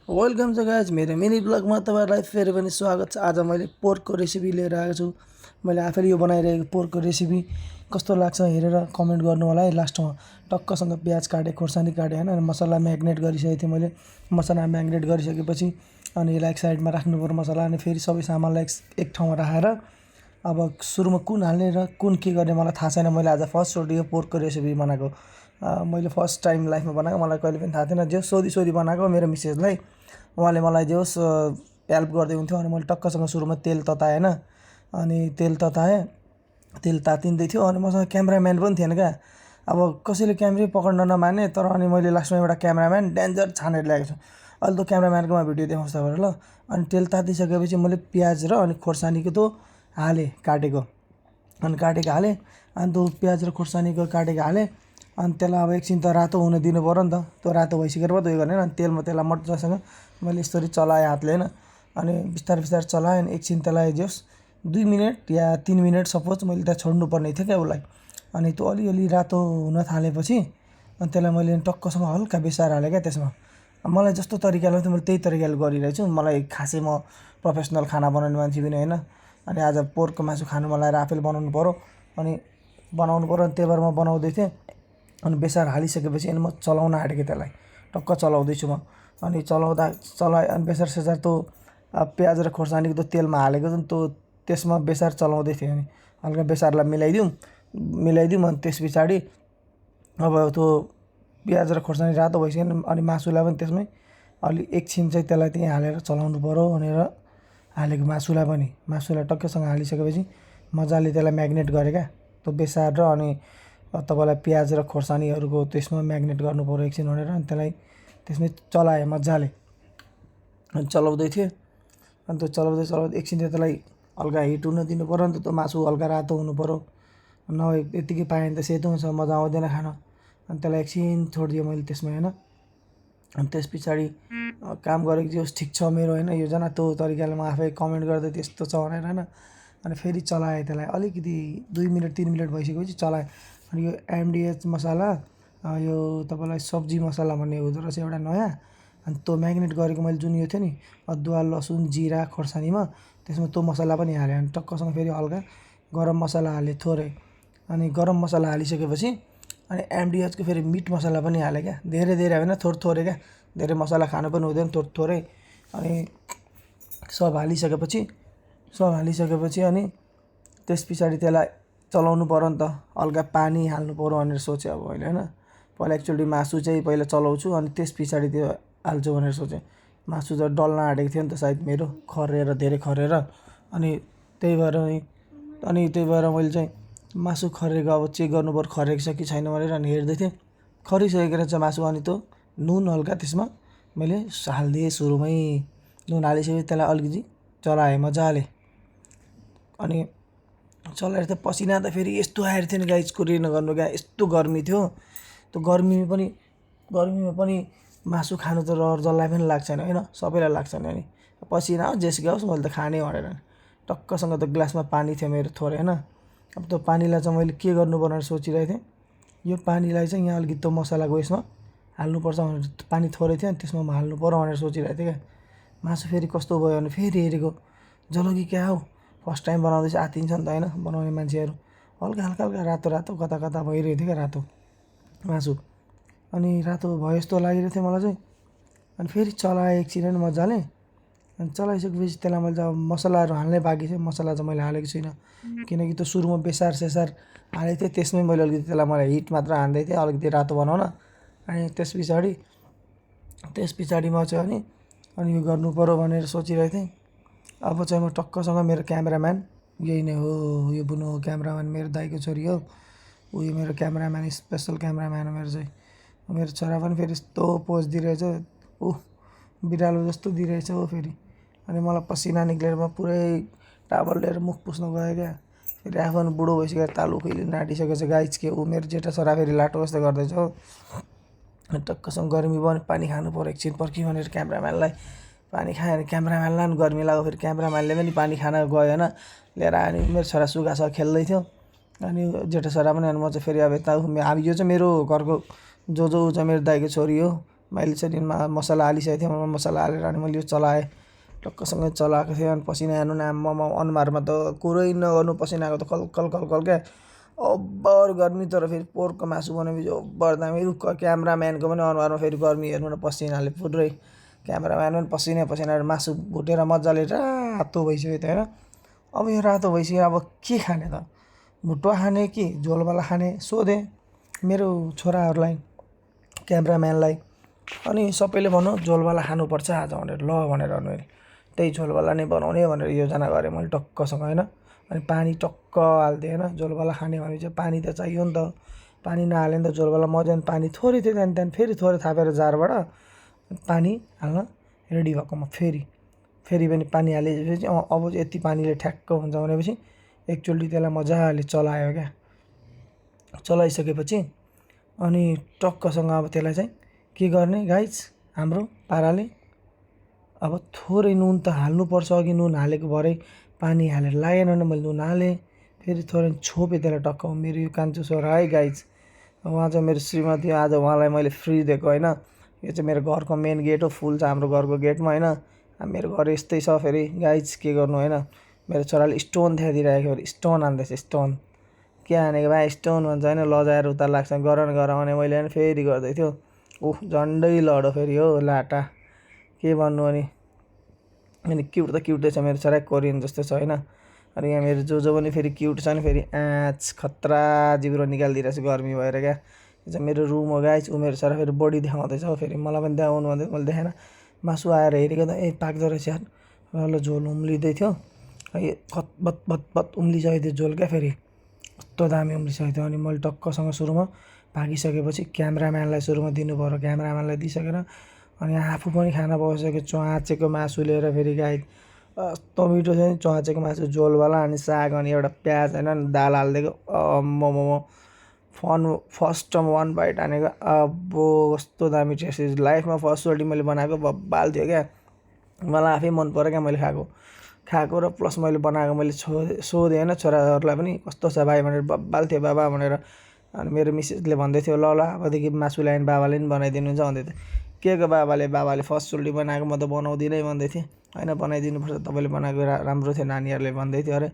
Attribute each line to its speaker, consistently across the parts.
Speaker 1: Welcome छ guys मेरो mini ब्लगमा तपाईँहरूलाई फेरि पनि स्वागत छ। आज मैले पोर्कको रेसिपी लिएर आएको छु। मैले आफैले यो बनाइरहेको पोर्कको रेसिपी कस्तो लाग्छ हेरेर कमेन्ट गर्नु होला है। लास्टमा टक्कसँग प्याज काटेँ, खोर्सानी काटेँ होइन, मसला म्याग्नेट गरिसकेको थिएँ मैले। मसला म्याग्नेट गरिसकेपछि अनि यसलाई एक साइडमा राख्नु पर्यो मसला, अनि फेरि सबै सामानलाई एक ठाउँमा राखेर अब सुरुमा कुन हाल्ने र कुन के गर्ने मलाई थाहा छैन। मैले आज फर्स्टचोटि यो पोर्कको रेसिपी बनाएको। मैले फर्स्ट टाइम लाइफमा बनाएको, मलाई कहिले पनि थाहा थिएन। जे सोधी बनाएको मेरो मिसेसलाई, उहाँले मलाई जे होस् हेल्प गर्दै हुन्थ्यो। अनि मैले टक्कसँग सुरुमा तेल तताएँ होइन, अनि तेल तताएँ, तेल तातिँदै थियो। अनि मसँग क्यामेराम्यान पनि थिएन क्या। अब कसैले क्यामेरै पक्र्न नमाने, तर अनि मैले लास्टमा एउटा क्यामेराम्यान डेन्जर छानेर ल्याएको छु। अहिले त क्यामेराम्यानकोमा भिडियो देखाउँछ तपाईँहरू ल। अनि तेल तातिसकेपछि मैले प्याज र अनि खोर्सानीको त्यो हालेँ काटेको, अनि काटेको हालेँ। अनि त्यो प्याज र खोर्सानीको काटेको हालेँ। अनि त्यसलाई अब एकछिन त रातो हुन दिनु पऱ्यो नि त। त्यो रातो भइसकेर पो उयो गर्ने होइन। अनि तेलमा त्यसलाई मजासँग मैले यसरी चलाएँ हातले होइन, अनि बिस्तारै बिस्तारै चलाएँ। अनि एकछिन त्यसलाई जस 2 मिनट या 3 मिनट सपोज मैले त्यहाँ छोड्नुपर्ने थियो क्या उसलाई। अनि त्यो अलिअलि रातो हुन थालेपछि अनि त्यसलाई मैले टक्कसँग हल्का बेसार हालेँ क्या त्यसमा। मलाई जस्तो तरिकाले थियो मैले त्यही तरिकाले गरिरहेछु। मलाई खासै म प्रोफेसनल खाना बनाउने मान्छे पनि होइन। अनि आज पोर्कको मासु खानु मन लागेर आफैले बनाउनु पऱ्यो, अनि बनाउनु पऱ्यो। अनि त्यही भएर म बनाउँदै थिएँ। अनि बेसार हालिसकेपछि अनि म चलाउन आँटेको त्यसलाई, टक्क चलाउँदैछु म। अनि चलाएँ अनि बेसार सेसार त्यो प्याज र खोर्सानीको त्यो तेलमा हालेको छ नि, त्यो त्यसमा बेसार चलाउँदै थिएँ। अनि हल्का बेसारलाई मिलाइदिउँ। अनि त्यस पछाडि अब त्यो प्याज र खोर्सानी रातो भइसक्यो अनि मासुलाई पनि त्यसमै अलि एकछिन चाहिँ त्यसलाई त्यहीँ हालेर चलाउनु पऱ्यो भनेर हालेको। मासुलाई टक्कसँग हालिसकेपछि मजाले त्यसलाई म्याग्नेट गरेँ क्या, त्यो बेसार र अनि तपाईँलाई प्याज र खोर्सानीहरूको त्यसमा म्याग्नेट गर्नु पऱ्यो एकछिन भनेर। अनि त्यसलाई त्यसमै चलाएँ मजाले, अनि चलाउँदै थिएँ। अनि त्यो चलाउँदै एकछिन त्यसलाई हल्का हिट हुन दिनु पऱ्यो नि त। त्यो मासु हल्का रातो हुनु पऱ्यो, नभए यत्तिकै पाएँ भने त सेतो हुन्छ, मजा आउँदैन खान। अनि त्यसलाई एकछिन छोडिदिएँ मैले त्यसमै होइन। अनि त्यस पछाडि काम गरेको जे होस् ठिक छ मेरो होइन, योजना त्यो तरिकाले म आफै कमेन्ट गर्दै त्यस्तो छ भनेर होइन। अनि फेरि चलाएँ त्यसलाई अलिकति 2 मिनट 3 मिनट भइसकेपछि चलाएँ। अनि यो एमडिएच मसला, यो तपाईँलाई सब्जी मसला भन्ने हुँदो रहेछ एउटा नयाँ। अनि त्यो म्याग्नेट गरेको मैले जुन यो थियो नि अदुवा लसुन जिरा खोर्सानीमा, त्यसमा त्यो मसला पनि हालेँ। अनि टक्कसँग फेरि हल्का गरम मसला हालेँ थोरै। अनि गरम मसला हालिसकेपछि अनि एमडिएचको फेरि मिट मसला पनि हालेँ क्या, धेरै होइन थोरै क्या, धेरै मसला खानु पनि हुँदैन, थोरै। अनि सब हालिसकेपछि अनि त्यस पछाडि त्यसलाई चलाउनु पऱ्यो नि त, हल्का पानी हाल्नु पऱ्यो भनेर सोचेँ अब मैले होइन। पहिला एकचोटि मासु चाहिँ पहिला चलाउँछु अनि त्यस पछाडि त्यो हाल्छु भनेर सोचेँ। मासु त डल्न आँटेको थियो नि त सायद मेरो, धेरै खरेर। अनि त्यही भएर मैले चाहिँ मासु खरेको अब चेक गर्नु पऱ्यो खरेको छ कि छैन भनेर। अनि हेर्दै थिएँ खरिसकेको रहेछ मासु। अनि त्यो नुन हल्का त्यसमा मैले हालिदिएँ सुरुमै। नुन हालिसकेपछि त्यसलाई अलिकति चलाएँ मजाले। अनि चलाएर त पसिना त फेरि यस्तो आएर थियो नि गाइस, कुरै नगर्नु क्या, यस्तो गर्मी थियो। त्यो गर्मीमा पनि मासु खानु त जसलाई पनि लाग्छ नि होइन, सबैलाई लाग्छ नि। अनि पसिना हो जेसुकै होस् मैले त खाने भनेर टक्कसँग त ग्लासमा पानी थियो मेरो थोरै होइन। अब त्यो पानीलाई चाहिँ मैले के गर्नु भनेर सोचिरहेको थिएँ। यो पानीलाई चाहिँ यहाँ अलिकति त्यो मसलाको यसमा हाल्नुपर्छ भनेर, पानी थोरै थियो अनि त्यसमा हाल्नु पऱ्यो भनेर सोचिरहेको थिएँ क्या। मासु फेरि कस्तो भयो भने फेरि हेरेको जलो कि क्या हो, फर्स्ट टाइम बनाउँदैछ आत्तिन्छ नि त होइन बनाउने मान्छेहरू। हल्का रातो कता भइरहेको थियो क्या रातो मासु। अनि रातो भयो जस्तो लागिरहेको थियो मलाई चाहिँ। अनि फेरि चलाएँ एकछिन होइन मजाले। अनि चलाइसकेपछि त्यसलाई मैले अब मसलाहरू हाल्नै बाँकी थियो, मसला चाहिँ मैले हालेको छुइनँ किनकि त्यो सुरुमा बेसार सेसार हालेको थिएँ, त्यसमै मैले अलिकति त्यसलाई मलाई हिट मात्र हान्दै थिएँ अलिकति रातो बनाउन। अनि त्यस पछाडि म चाहिँ अनि यो गर्नु पऱ्यो भनेर सोचिरहेको थिएँ। अब चाहिँ म टक्कसँग मेरो क्यामेराम्यान यही नै हो, यो बुनु हो क्यामेराम्यान, मेरो दाइको छोरी हो उयो मेरो क्यामेराम्यान, स्पेसल क्यामेराम्यान हो मेरो चाहिँ। मेरो छोरा पनि फेरि यस्तो पोज दिइरहेछ, बिरालो जस्तो दिइरहेछ हो फेरि। अनि मलाई पसिना निक्लेर म पुरै टावल लिएर मुख पुस्न गएँ क्या। फेरि आफू पनि बुढो भइसकेर तालु उखिलिन आँटिसकेको छ गाइस, के ऊ मेरो जेठा छोरा फेरि लाटो जस्तो गर्दैछ हो। अनि टक्कसँग गर्मी भयो भने पानी खानु पऱ्यो एकछिन पर्खी भनेर क्यामेराम्यानलाई पानी खायो। अनि क्यामेराम्यानलाई पनि गर्मी लाग्यो, फेरि क्यामेराम्यानले पनि पानी खान गयो होइन लिएर। अनि मेरो छोरा सुगासँग खेल्दै थियो अनि जेठा छोरा पनि। अनि म चाहिँ फेरि अब यता यो चाहिँ मेरो घरको जो ऊ चाहिँ मेरो दाइको छोरी हो, मैले चाहिँ मसला हालिसकेको थिएँ। मसला हालेर अनि मैले यो चलाएँ, टक्कसँग चलाएको थिएँ। अनि पसिना हेर्नु न आम्मामा अनुहारमा त कुरै नगर्नु, पसिना आएको त कलकल कलकल क्या, ओभर गर्मी। तर फेरि पोर्कको मासु बनाएपछि ओभर दामी। क्यामराम्यानको पनि अनुहारमा फेरि गर्मी हेर्नु न, पसिनाले पुरै, क्यामराम्यान पनि पसिना मासु भुटेर मजाले रातो भइसक्यो त होइन। अब यो रातो भइसक्यो, अब के खाने त, भुटुवा खाने कि झोलवाला खाने सोधेँ मेरो छोराहरूलाई, क्यामराम्यानलाई। अनि सबैले भन्यो झोलवाला खानुपर्छ आज भनेर, ल भनेर अनि त्यही झोलवाला नै बनाउने भनेर योजना गरेँ मैले टक्कसँग होइन। अनि पानी टक्क हालिदिएँ होइन, झोलवाला खाने भने चाहिँ पानी त चाहियो नि त, पानी नहाले नि त झोलवाला मजाले। पानी थोरै थियो, त्यहाँदेखि फेरि थोरै थापेर जारबाट पानी हाल्न रेडी भएकोमा फेरि पनि पानी हालेपछि अब यति पानीले ठ्याक्क हुन्छ भनेपछि एकचोटि त्यसलाई मजाले चलायो क्या। चलाइसकेपछि अनि टक्कसँग अब त्यसलाई चाहिँ के गर्ने गाइज, हाम्रो पाराले अब थोरै नुन त हाल्नुपर्छ। अघि नुन हालेको भरै पानी हालेर लागेन भने मैले नुन हालेँ, फेरि थोरै छोपेँ त्यसलाई टक्क। मेरो यो कान्छो छोरा है गाइज, उहाँ चाहिँ मेरो श्रीमती, आज उहाँलाई मैले फ्री दिएको होइन। यो चाहिँ मेरो घरको मेन गेट हो, फुल छ हाम्रो घरको गेटमा होइन। मेरो घर यस्तै छ फेरि गाइज, के गर्नु होइन। मेरो छोराले स्टोन देखाइदिइरहेको, फेरि स्टोन हान्दैछ, स्टोन के हानेको भाइ, स्टोन भन्छ होइन, लजाएर उता लाग्छ, गर भने मैले होइन फेरि गर्दै थियो। झन्डै लड्यो फेरि हो लाटा, के भन्नु। अनि क्युट त क्युटै छ मेरो छोरा, कोरियन जस्तो छ होइन। अनि यहाँ मेरो जो पनि फेरि क्युट छ नि, फेरि खतरा जिब्रो निकालिदिइरहेको छु गर्मी भएर क्या। यो चाहिँ मेरो रुम हो गाइज। ऊ मेरो छोरा फेरि बडी देखाउँदैछ हो, फेरि मलाई पनि देखाउनु भन्दै मैले देखाएन। मासु आएर हेरेको त पाक्दो रहेछ यार, ल झोल उम्लिँदै थियो, बत उम्लिसकेको थियो झोल क्या। फेरि कस्तो दामी उम्लिसकेको थियो। अनि मैले टक्कसँग सुरुमा पाकिसकेपछि क्यामराम्यानलाई सुरुमा दिनु पऱ्यो, क्यामराम्यानलाई दिइसकेर अनि आफू पनि खाना बसिसक्यो चुवाचेको मासु लिएर। फेरि गाई कस्तो मिठो छ नि चुवाचेको मासु, झोलवाला अनि साग अनि एउटा प्याज होइन, दाल हालिदिएको। मोमो फर्स्ट टाइम 1 बाइट हानेको, अब कस्तो दामी टेस्ट, लाइफमा फर्स्टचोटि मैले बनाएको बब्बाल थियो क्या। मलाई आफै मन पऱ्यो क्या मैले खाएको र प्लस मैले बनाएको। मैले सोधेँ होइन छोराहरूलाई पनि, कस्तो छ भाइ भनेर, बब्बाल थियो बाबा भनेर। अनि मेरो मिसेसले भन्दै थियो, ल अबदेखि मासु ल्यायो भने बाबाले पनि बनाइदिनुहुन्छ भन्दै थियो। के को बाबाले फर्स्टचोटि बनाएको म त बनाउँदिनँ भन्दै थिएँ होइन, बनाइदिनुपर्छ तपाईँले बनाएको राम्रो थियो नानीहरूले भन्दै थियो अरे।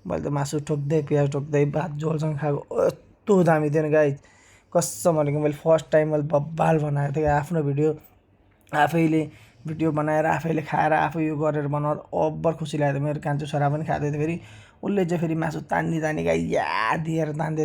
Speaker 1: मैले त मासु ठोक्दै प्याज ठोक्दै भात झोलसँग खाएको, यस्तो दामी थियो नि गाई, कसम भनेको। मैले फर्स्ट टाइम मैले बब्बाल बनाएको थिएँ आफ्नो आफैले भिडियो बनाएर आफैले खाएर आफै यो गरेर बनाउँदा ओभर खुसी लाग्यो। मेरो कान्छो छोरा पनि खाँदै थियो, फेरि उसले चाहिँ फेरि मासु तान्नी गाई या दिएर तान्दै